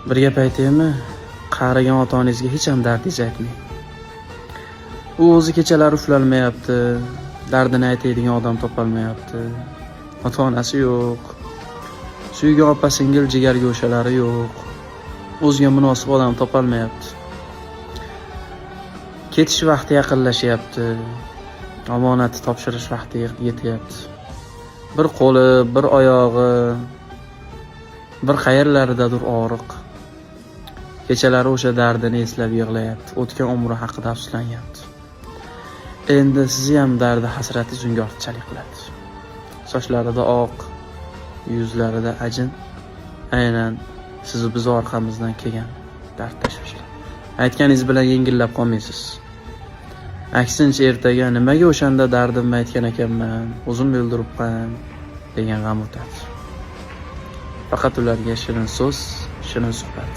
Bir gap aytaymi? Qarigan ota-onangizga hech ham dardingizni aytmang. U o'zi kechalari uxlolmayapti, dardini aytadigan odam topolmayapti. Ota-onasi yo'q. Suygan opa-singil jigar go'shalari yo'q. O'ziga munosib odam topolmayapti. Ketish vaqti yaqinlashyapti. Omonatni topshirish vaqti yetyapti. Bir qo'li, bir oyog'i, bir qayerlaridadir og'riq. Kechalari o'sha dardini eslab yig'layapti. O'tgan umri haqida afsuslanyapti. Endi sizni ham dardi hasratingiz unga ortiqchalik qiladi. Sochlarida oq, yuzlarida ajin. Aynan sizni biz orqamizdan kelgan dard tashvishlar. Aytganingiz bilan yengillab qolmaysiz. Aksincha, ertaga nimaga o'shanda dardimni aytgan ekanman, o'zim o'ldiribman degan g'am o'tadi. Faqat ularga shirin so'z, shirin suhbat.